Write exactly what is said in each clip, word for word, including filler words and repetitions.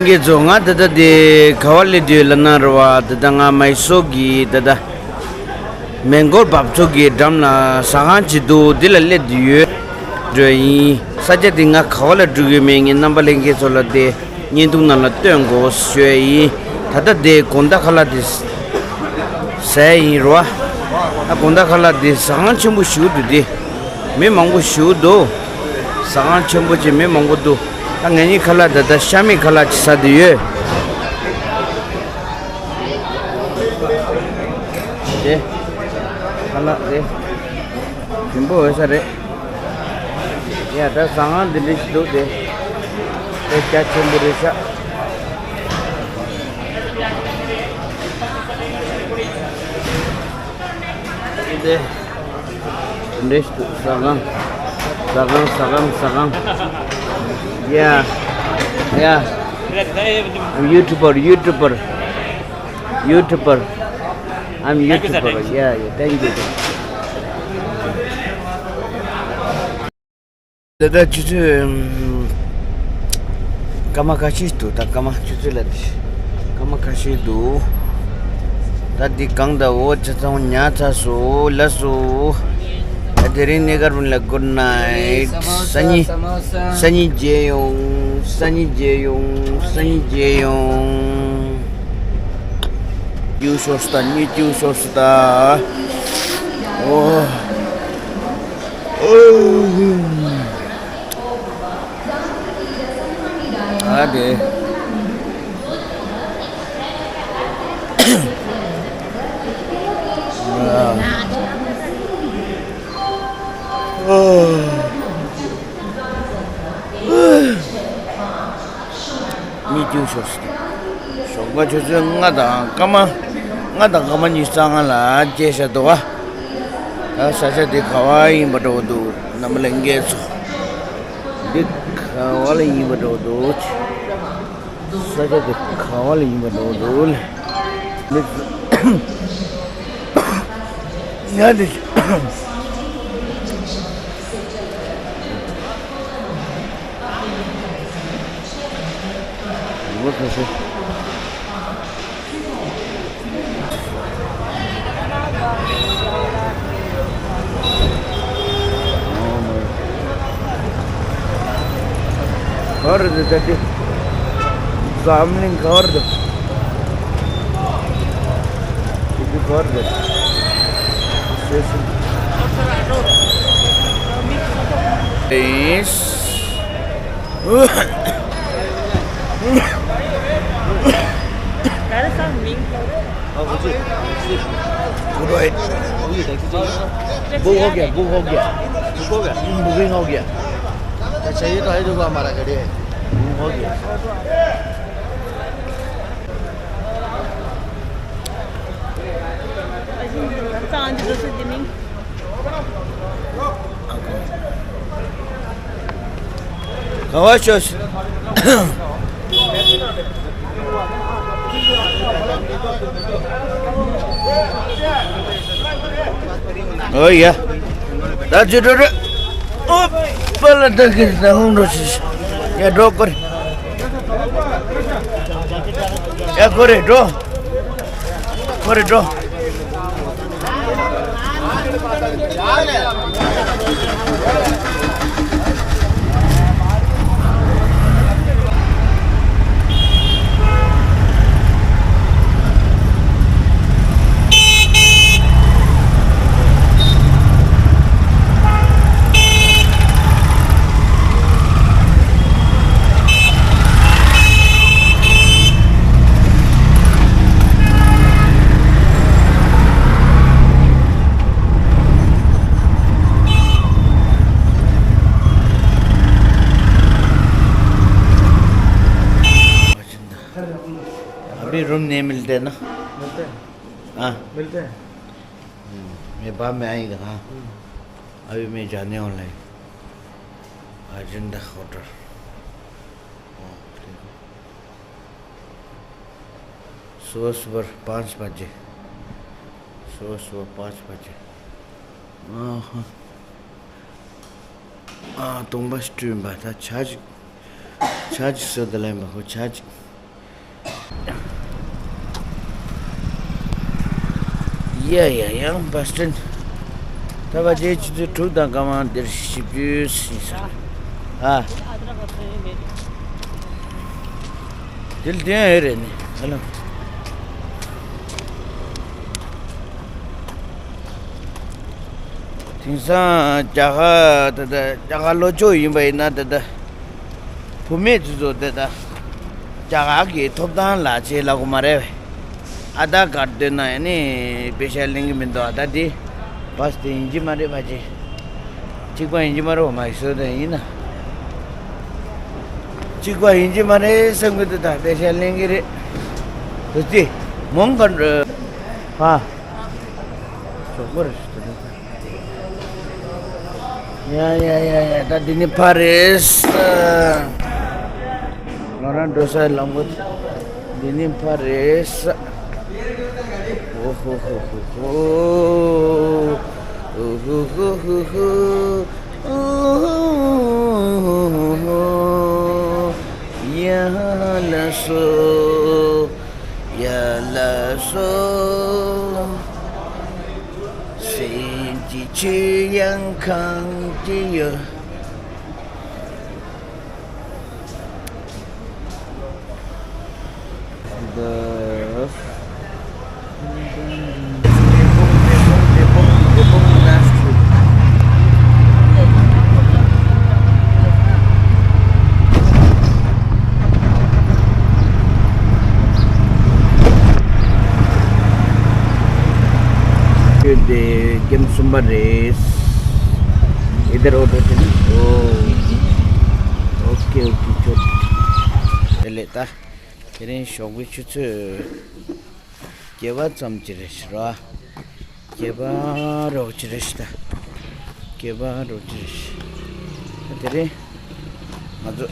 ལྷན་རྒྱས་ཚོ། ང་ད་ལྟ་དེ་ག་བ་སླེབས་དུས་ལབ་ན་རེད་བ། ད་ལྟ་ང་མའི་སོར་གྱི་ད་ལྟ་མེ་འཁོར་འབབ་ཚུགས་ཀྱི་འགྲམ་ལ་ཟ་ཁང་ཅིག་འདུག་འདི་ལ་སླེབས་དུས་ཡོད་འགྲོ་ཡིན། ས་ཆ་དེ་ང་ག་བ་ལ་འགྲོ་གི་མེད། ངས་རྣམ་པ་ལྷན་རྒྱས་ཚོ་ལ་དེ་བརྙན་ཐུང་ནང་ལ་སྟོན་དགོས་ཞུ་ཡ་ཡིན། ད་ལྟ་དེ་དགོང་དག་ཁ་ལག་དེ་ཟ་ཡ་ཡིན་རེད་བ། ད་དགོང་དག་ཁ་ལག་དེ་ཟ་ཁང་ཆེན་པོ་ཞིག་འདུག་དེ་མི་མང་པོ་ཞིག་འདུག་ཟ་ཁང་ཆེན་པོ་ཅིག་མི་མང་པོ་འདུག་ད་ངེད་གཉིས་ཁ་ལག་ད་ལྟ་ཤ་མེད་ཁ་ལག་ཅིག་ཟ་དུས་ཡོད། དེ་ཁ་ལག་རེད། ཞིམ་པོ་འོས་ས་རེད། ཡ་ད་ཟ་ཁང་འདི་འདྲ་ཞིག་འདུག་དེ་དཔེ་རྒྱ་ཆེན་པོ་རེད་ཤག་དེ་འདྲ་ཞིག་འདུག་ཟ་ཁང་། ཟ་ཁང་། ཟ་ཁང་། ཟ་ཁང་། Yeah, yeah. I'm YouTuber, YouTuber, YouTuber. I'm YouTuber. Yeah, yeah. Thank you. ད་ལྟ་ཆུ་ཚོད་ཨམ། སྐར་མ་ཁ་ཤས་འདུག་ད་སྐར་མ་ཆུ་ཚོད་ལ་འདི་སྐར་མ་ཁ་ཤས་འདུག་ད་འདི་གང་ད་འོ་ཆ་ཚང་ཉར་ཚར་སོང་། ལགས་སོ། ད་དེ་རིང་གནས་སྐར་བུན་ལ་good night། སང་ཉིན་སང་ཉིན་མཇལ་ཡོང་། སང་ཉིན་མཇལ་ཡོང་། སང་ཉིན་མཇལ་ཡོང་། གཅིག་ཤོར་སོང་ད། གཉིས་གཅིག་ཤོར་སོང་ད། འོ། ཨ་དེ། གཉིས་གཅིག་ཤོར་སོང་། ཞོགས་པ་ཆུ་ཚོད་ལྔ་དང་སྐར་མ་ལྔ་དང་སྐར་མ་ཉི་ཤུ་རྩ་ལྔ་ལ་སྐྱེལ་བཞག་འདུག་ག་ད་ས་ཆ་དེ་ག་བ་ཡིན་པ་འདྲ་བོ་འདུག་རྣམ་པ་ལྷན་རྒྱས་ཚོ། འདི་ག་བ་ལ་ཡིན་པ་འདྲ་བོ་འདུག་ས་ཆ་དེ་ག་བ་ལ་ཡིན་པ་འདྲ་བོ་འདུག་མི་ཚོ། ཡ་དེ། ལོ་ཁ་ཤས། ག་རེ་འདི་ད་འདི། འཛམ་གླིང་ག་རེ་འདི། འདི་ག་རེ་འདི། ཤེས་སོང་། ཨེས། That is not me. हाँ, मुझे, मुझे, वो तो है। मुझे टैक्सी चाहिए। बुक हो गया, बुक हो गया। बुक हो गया? हम्म, बुकिंग हो गया। अच्छा, ये तो है, जो हमारा गाड़ी है। बुक हो गया। ང་ཚོ་ཨ་འདི་འགྲོ་ས་འདི་མིན། ག་བ་ཤོད། ཨོ་ཡ། ད་ཅི་འགྲོ་རེད། ཨོ། པ་ལ་ད་གི་ཟ་ཧོང་འགྲོ་ཤི། ཡ་འགྲོ་ཀོ་རེ། ཡ་ཀོ་རེ་འགྲོ། ཁོ་རེ་འགྲོ། अभी रूम नहीं मिलते ना। मिलते हैं। हाँ। मिलते हैं। हम्म, मैं बाद में आएगा, हाँ। हम्म। अभी मैं जाने वाला है। Agenda hotel. हाँ, ठीक है। सुबह सुबह पाँच बजे। सुबह सुबह पाँच बजे। हाँ, हाँ। ཨ། སྟོང་པ་སྤྲུལ་པ་ད་ཆ་ཅིག་ཆ་ཅིག་སུ་དེ་ལེན་པ་ཁོ་ཆ་ཅིག་ཡ་ཡ་ཡང་བ་སྟན། ད་བ་ཅའི་ཆུ་ཚོད་དྲུག་དང་སྐར་མ་འདིར་བཞི་བཅུ་ཟིན་ས། ཨ། དེ་ལ་དེ་ཡང་ཡོད་རེད་ནི། ཧ་ལམ། དེང་སང་རྒྱ་གར་ད་ལྟ་རྒྱ་གར་ལྷོ་ཕྱོགས་ཡིན་པ་ཡིན་ན་ད་ལྟ་བུད་མེད་ཚོ་ཚོ་ད་ལྟ་རྒྱ་གར་གྱི་ཐོབ་ཐང་ལག་ཁྱེར་ལབ་དགོས་མ་རེད་པས། ཨ་དྷར་ཀར་འདོན་ན་ཡང་ནི་པེ་ཤ་ལེན་གྱི་མི་འདུག་ཨ་ད་དེ་བ་སི་དེ་ཡིན་གྱི་མ་རེད་པ་ཅེ། གཅིག་པ་ཡིན་གྱི་མ་རེད་པ་མ་ཡིན་སོ་དེ་ཡིན་ན། གཅིག་པ་ཡིན་གྱི་མ་རེད་བསམ་གྱི་འདུག་ད་པེ་ཤ་ལེན་གྱི་རེད། དུ་ཙི་མོང་ག་འགྲོ། ཧ། ཞོགས་པ་རེད་ཞུ་དུ་ཡ་ཡ་ཡ་ཡ། ད་འདི་ནི་ཕ་རེད། ང་རང་འགྲོ་སའི་ལམ་གོ། འདི་ནི་ཕ་རེད། ཨོ་ཧོ་ཧོ་ཧོ་ཧོ། ཨོ་ཧོ་ཧོ་ཧོ་ཧོ། ཨོ་ཧོ་ཧོ་ཧོ། ཡ་ལ་སོ། ཡ་ལ་སོ། སེམས་ཀྱི་ཆོས་དབྱངས་གང་ཅི་ཡོད། དེ་ཀེམ་གསུམ་པ་རེད། ཨི་དར་ཨོ་ཏོ་དེ་ནི། ཨོ། ཨོ་ཁེ་ཨོ་ཁེ་ཆོད། དེ་ལས་ད། དེ་རིང་ཞོགས་པའི་ཆུ་ཚོད་བརྒྱད་པ་ཙམ་ཅིག་རེད་ཤག་ར། བརྒྱད་པ་རོགས་ཅིག་རེད་ཤག་ད། བརྒྱད་པ་རོགས་ཅིག་རེད་ཤག་ད་དེ་རིང་ང་ཚོ་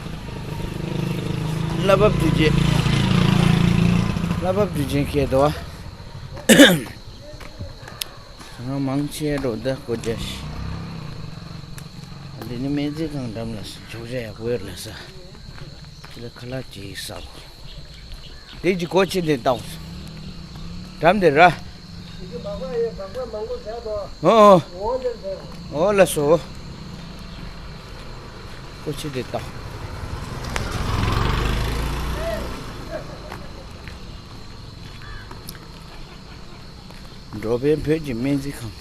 ལྷ་བབས་དུས་ཆེན། ལྷ་བབས་དུས་ཆེན་ཁེལ་འདུག་བ། ང་མང་ཆེ་རོགས་ད་གོ་རྒྱ་ཤི། འདི་ནི་སྨན་རྩིས་ཁང་འགྲམ་ལ་ཞོགས་ཇ་ཡག་པོ་ཡོད་ལ་ས། དེ་ལ་ཁ་ལག་ཅིག་ཟ་དགོས། དེ་ཅི་གོ་ཆེ་འདི་བཏང་། འགྲམ་དེ་ར། ཨོ་ཨོ། ཨོ་ལ་སོ། གོ་ཆེ་འདི་བཏང་། འགྲོ་ཕན་བོད་ཀྱི་སྨན་རྩིས་ཁང་།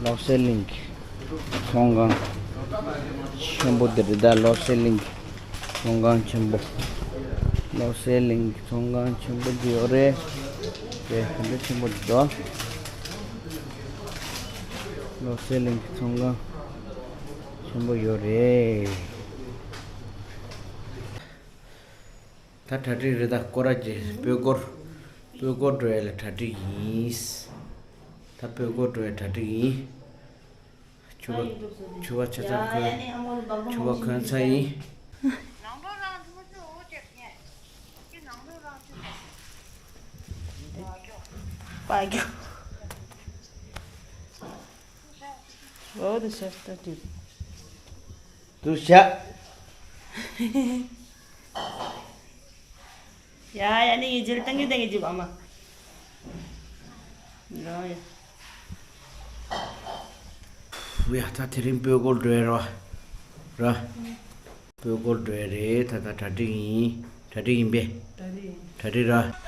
ལོ་གསལ་གླིང་གི་ཚོང་ཁང་ཆེན་པོ་འདི་རེད་ད། ལོ་གསལ་གླིང་གི་ཚོང་ཁང་ཆེན་པོ། ལོ་གསལ་གླིང་གི་ཚོང་ཁང་ཆེན་པོ་འདི་ཡོད་རེད། དེ་ག་འདྲ་ཆེན་པོ་འདུག་ལོ་གསལ་གླིང་གི་ཚོང་ཁང་ཆེན་པོ་ཡོད་རེད། ད་གྲ་སྒྲིག་རེད་ད། སྐོར་ར་གྱི་སྤོས་སྐོར། སྤོས་སྐོར་འགྲོ་ཡ་ལ་གྲ་སྒྲིག་ཡིན། ད་སྤོས་སྐོར་འགྲོ་ཡ་གྲ་སྒྲིག་ཡིན། ཕྱུ་པ་ཕྱུ་པ་ཆ་ཚང་གོན། ཕྱུ་པ་གོན་ཚར་ཡིན། པ་རྒྱུ། འོ་དེ་ཤ་སྟག་དུས། དུ་ཤ། ཡ་ཡ་ནི་ཡི་ཇིལ་ཏང་གི་ཏང་གི་ཇི་བ་མ། རོ་ཡ། ཡ་ད་དེ་རིང་སྤོས་སྐོར་འགྲོ་ཡ་རོ། ར། སྤོས་སྐོར་འགྲོ་ཡ་རེད། ད་ད་གྲ་སྒྲིག་ཡིན། གྲ་སྒྲིག་ཡིན་པས། གྲ་སྒྲིག་ཡིན། གྲ་སྒྲིག་ར།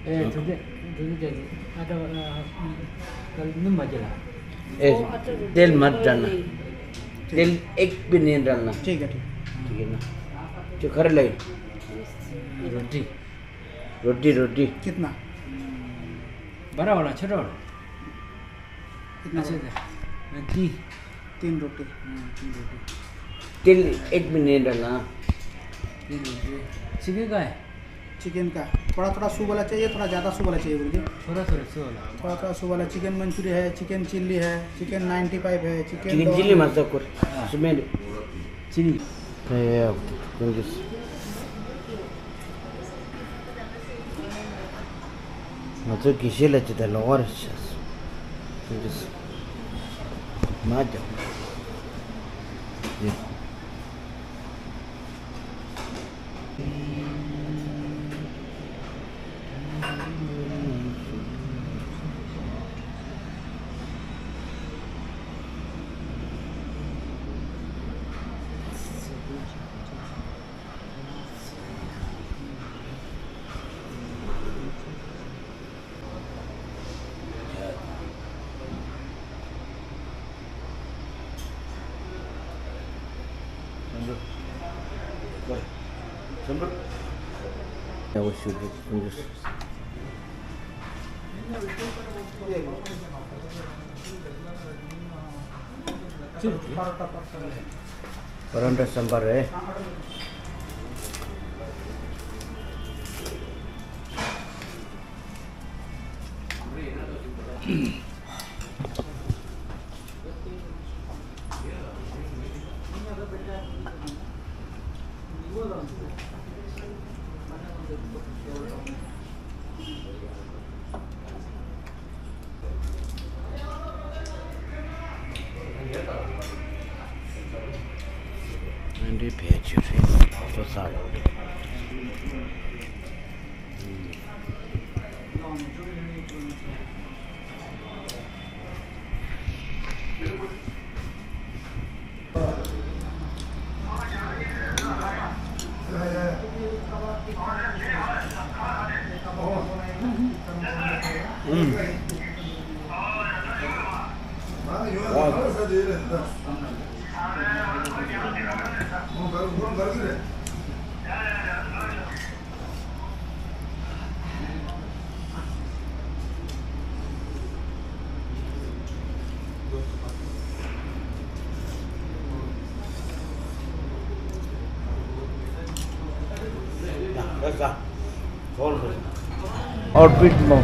ए, थोड़ी देर, थोड़ी देर, आटा, अ, कल नहीं मजे ला। ए, तेल मत डालना। तेल एक भी नहीं डालना। ठीक है, ठीक। ठीक है ना? जो घर ले। रोटी। रोटी, रोटी। कितना? बड़ा वाला, छोटा वाला? कितना अच्छा, वाला? अच्छा। तीन। तीन रोटी। हाँ, तीन रोटी। तेल एक भी नहीं डालना। तीन रोटी। चिकन का है? चिकन का। थोड़ा थोड़ा सूप वाला चाहिए, थोड़ा ज़्यादा सूप वाला चाहिए बोलिए। थोड़ा थोड़ा सूप वाला। थोड़ा थोड़ा सूप वाला। चिकन मंचूरियन है, चिकन चिल्ली है, चिकन नाइन्टी फ़ाइव है, चिकन चिकन चिल्ली मत कर। हाँ। उसमें चिली। ང་ཚོ་དགེ་བཤེས་ལགས་ཀྱི་དེ་ལོག་པར་བྱས། མ་རྒྱབ། པ་རོན་ཊ་བསམ་པ་རེད། འདི་བེད་སྤྱོད་རེད། ཁོ་ས་རེད། Orbit Mall.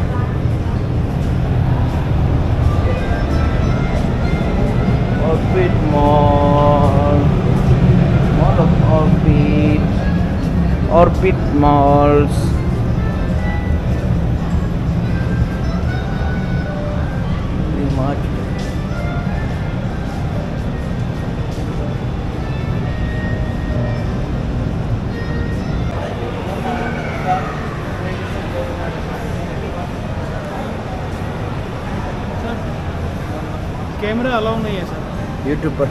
Orbit Mall. Mall of Orbit. Orbit Malls. Camera allow नहीं है सर। YouTube पर।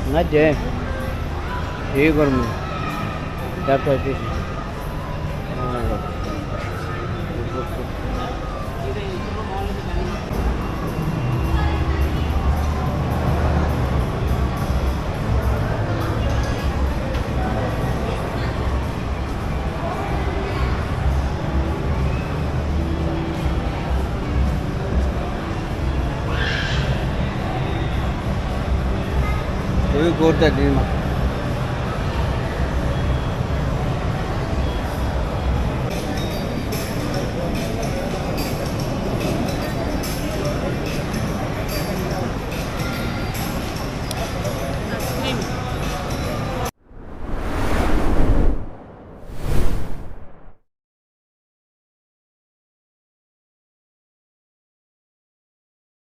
ང་རྒྱལ། དེའི་སྐོར་མི། རྒྱབ་ཐག་ཅི་ཞིག་དེའི་སྐོར་ད་དེ་མ།